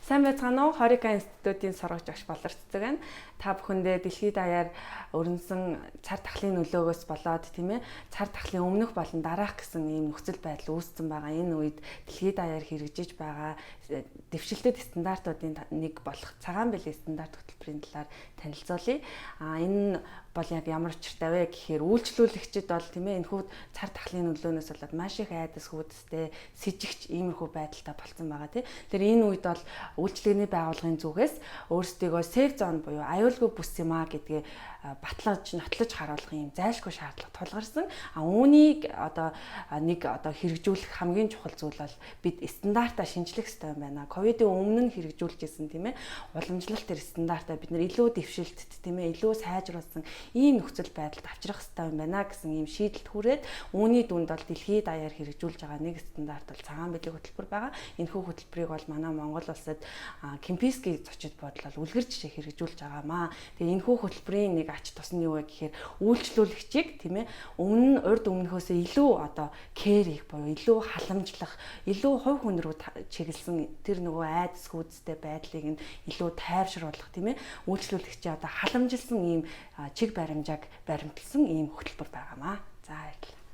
Сайн байцгаана уу? Хорика институтийн сурагч багш Болор Цэцэг байна. Та бүхэндээ дэлхийд даяар өрнөсөн цар тахлын нөлөөгөөс болоод, тийм ээ, цар тахлын өмнөх болон дараах гэсэн ийм нөхцөл байдал үүссэн байгаа. Энэ үед дэлхийд даяар хэрэгжиж байгаа дэвшилтэт стандартуудын нэг болох цагаан бэлгийн стандарт хөтөлбөрийн талаар танилцуулъя. Энэ бол яг ямар учиртай вэ гэхээр үйлчлүүлэгчид бол, тийм ээ, энэхүү цар тахлын нөлөөнөөс болоод маш их айдас хүйдэстэй, сэжигч иймэрхүү байдалтай болцсон байгаа, тийм. Тэгэхээр энэ үед бол үйлчилгээний байгууллагын зүгээс өөрсдийгөө safe zone буюу аюулгүй бүс юм а гэдгээ батлаж, нотлож харуулах юм зайлшгүй шаардлага тулгарсан. Үүнийг одоо нэг одоо хэрэгжүүлэх хамгийн чухал зүйл бол бид стандартаа шинжлэх ёстой юм байна. Ковидын өмнө нь хэрэгжүүлж ирсэн, тийм ээ, уламжлалт тэр стандартаа бид нар илүү дэвшилтт, тийм ээ, илүү сайжруулсан ийм нөхцөл байдалд авчрах ёстой юм байна гэсэн ийм шийдэлд хүрээд, үүний дүнд бол дэлхийд даяар хэрэгжүүлж байгаа нэг стандарт бол цагаан бэлэг хөтөлбөр байгаа. Энэхүү хөтөлбөрийг бол манай Монгол улсад Кемпински зочид буудлын үлгэр жишээ хэрэгжүүлж байгаамаа. Тэгээ энэхүү хөтөлбөрийн нэг ач тус нь юу вэ гэхээр үйлчлүүлэгчийг, тийм ээ, өмнө нь урд өмнөхөөсөө илүү одоо care хийх буюу илүү халамжлах, илүү хувь хүн рүү чиглэсэн тэр нөгөө айдас хүйдэстэй байдлыг нь илүү тайвшруулах, тийм ээ, үйлчлүүлэгчийн одоо халамжилсан ийм чиг баримжааг баримтлсан ийм хөтөлбөр байгаамаа. За, баярлалаа.